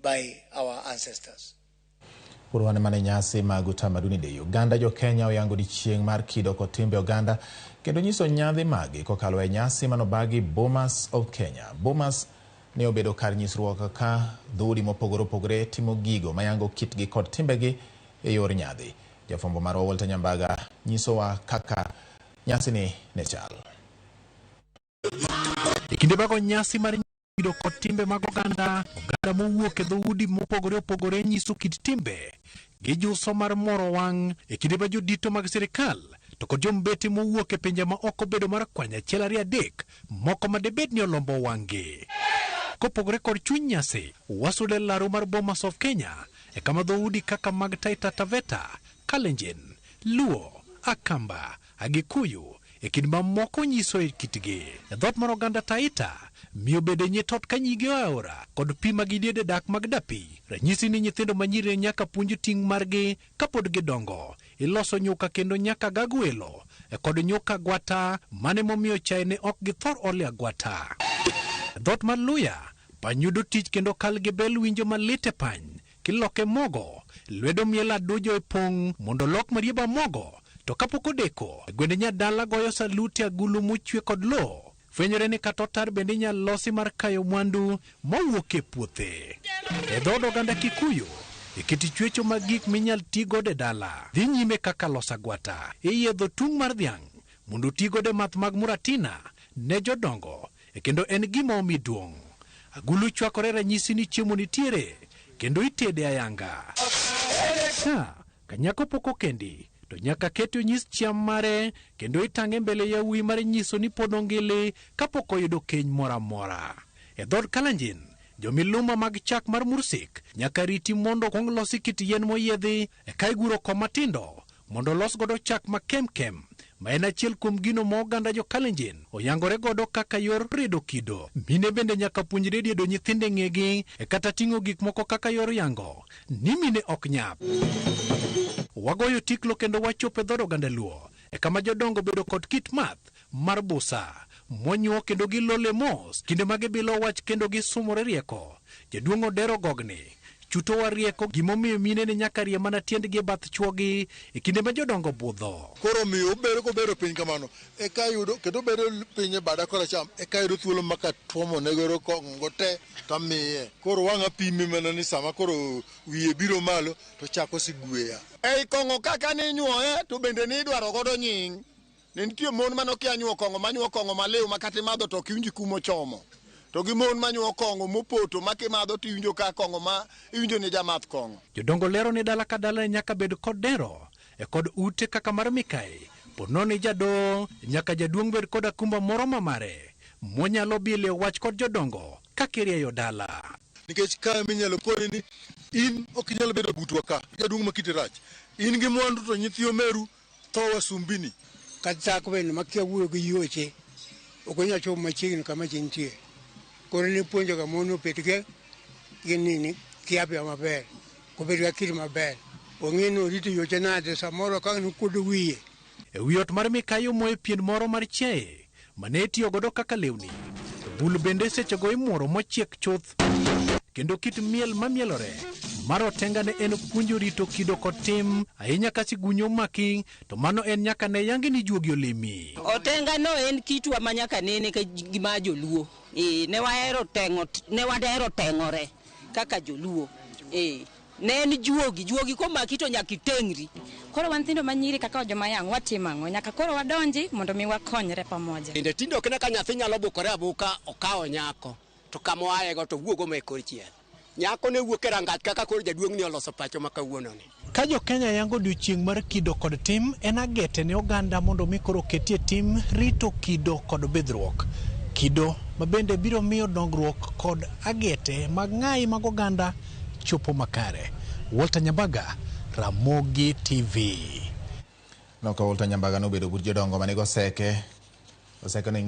by our ancestors. Koro wan mana e nyasi mag Utamaduni Day. Oganda jo Kenya oyango odiechieng' mar kido kod timbe oganda kendo nyiso nyadhi maggi kokalo e nyasi manobagi Bomas of Kenya. Bomas ne obedo kar nyisruok ka dhoudi mopogore opogore timo gigo mayango kitgi kod timbegi e yor nyadhi. Jafwambo marwa Walter Nyambaga nyisowa kaka nyasini ne chal. E kinde mag nyasi mar kido kod timbe mag oganda, oganda mowuok e dhoudi mopogore opogore nyiso kit timbe gi juso mar moro wang' e kinde ma jodito mag sirikal to kod jombete mowuok e pinje ma oko bedo mar kwany achiel ariyo adek moko ma debed ni olombo wang'gi. Kopogore kod chuny nyasi, wasudo e laru mar Bomas of Kenya e kama dhoudi kaka mag Taita Taveta, Kalenjin, Luo, Akamba, Agikuyu e kind mamoko nyiso e kitgi. E dhoot mar oganda Taita, miyo bende nyitot ka nyige oaora kod pi ma gidiede dak mag dapi. Ranyisi ni nyithindo manyiri nyaka puonj ting' margi kapod gidongo. Iloso nyuka kendo nyaka gag welo e kod nyuka gwata mane momiyo chae ne ok githor ole agwata. E dhoot mar Luya, pany yudo tich kendo kal gi bel winjo malit e pany kiloke mogo, lwedo miel adujo e pong' mondo olok marieba mogo. To kapok odeko, gwende nyadala goyo salute agulu mochwe kod lowo. Fwenyore ni kata otar bende inyal losi mar kayo mwandu mowuok e puothe. E dhood oganda Kikuyu, e kit chwecho mag gik minyal ti godo e dala, dhi nyime kaka loso agwata, iyiedho tung' mar dhiang' mondo oti godo e math mag muratina ne jodongo, e kendo en gima omi duong'. Agulu chwakore ranyisi ni chiemo nitiere kendo itede ayanga. Ka nyako pok okendi, to nyaka kete onyis chiam mare kendo itang'e mbele yawuoyi mar nyiso ni pod ongili kapok oyudo keny moro amora. E dhood Kalenjin, jomiluma mag chak mar mursik nyaka riti mondo kwong losi kit yien moyiedhi eka iguro ko matindo mondo olos godo chak ma kemkem ma en achiel kuom gino ma oganda jo Kalenjin oyangore godo kaka yor rido kido. Mine bende nyaka puonjre diedo nyithindo e ng'egi e kata ting'o gik moko kaka yor yango ni mine ok nyap. Wagoyo tiklo kendo wachopo e dhood oganda Luo e kama jodongo bedo kod kit math mar busa monyuo kendo gilole mos kinde ma gibilo wach kendo gisumore rieko. Jaduong' Odero Gogni chuto wa rieko gimomiyo mine ne nyaka rie mana tiendgi e bath chuogi e kinde ma jodongo budho. Koro miyo obedo kobedo piny kamano eka yudo kendo obedo piny e bada koracham eka yudo thuolo ma katuomo ne godo kong'o te tamiye. Koro wang' apime mana ni sama koro wiye biro malo to chako sigweya. Ei kong'o kaka ninyuoye to bende nidwaro godo nying. Ne nitie mon manokia nyuo kong'o manyuo kong'o maliw ma kata imadho to ok iwinj kumochomo. To gi mon manyuo kong'o mopoto ma kimadho to iwinjo ka kong'o ma iwinjo ni jamath kong'o. Jodongo lero ni dala ka dala nyaka bed kod dero e kod ute kaka mar Mikai. Po nono ni jadoho nyaka jaduong' bed kod akumba moro ma mare monyalo bile wach kod jodongo kaka irieyo dala. Nikech ka minyalo koni ni in ok inyal bedo butwa ka, jaduong' ma kite rach. In gi mwandu to nyithi omeru tho wasumbini. Kata dhako bende makia wuoyo gi yoche ok onyal chopo machiegni kama chi nitie. Koro nipuonjo ga mon obed gi nini gi afya maber, obed gi akili maber. Ong'e ni orito yoche nade samoro ka nokuodo wiye. E wi ot mar Mikai omoye pien moro mar chiaye mane itiyo godo kaka lewni. Bul bende sechego imuoro mochiek chuth. Kendo kit miel mamielore mar otenga ne en puonjo rito kido kod tim ahinya ka sigunyo omaki to mano en nyaka ne yangi ni juogi olimi. Otenga no en kitwa ma nyaka nene ka gima joluo. Ne wahero teng'o, ne wahero teng'ore kaka joluo. Ne en juogi, juogi komaki to nyaka iteng'ri. Koro wan nyithindo manyiri kaka joma yang' watimo ang'o? Nyaka koro wadonji mondo mi wakonyre pamoja. Bende tinde ok ne ka nyathi nyalo bukore abuka okawo nyako to kama oaye go to wuogo ma e kor chiel. Nyako ne wuok e rangach kaka koro jaduong' ni oloso pacho ma kawuono ni. Ka jo Kenya yango odiochieng' mar kido kod tim, en agete ne oganda mondo mi koro oketie tim rito kido kod bidhruok. Kido ma bende biro miyo dongruok kod agete mag ng'ayi mag oganda chopo makare. Walter Nyambaga, Ramogi TV. Noka Walter Nyambaga nobedo but jodongo manigo oseke. Oseke no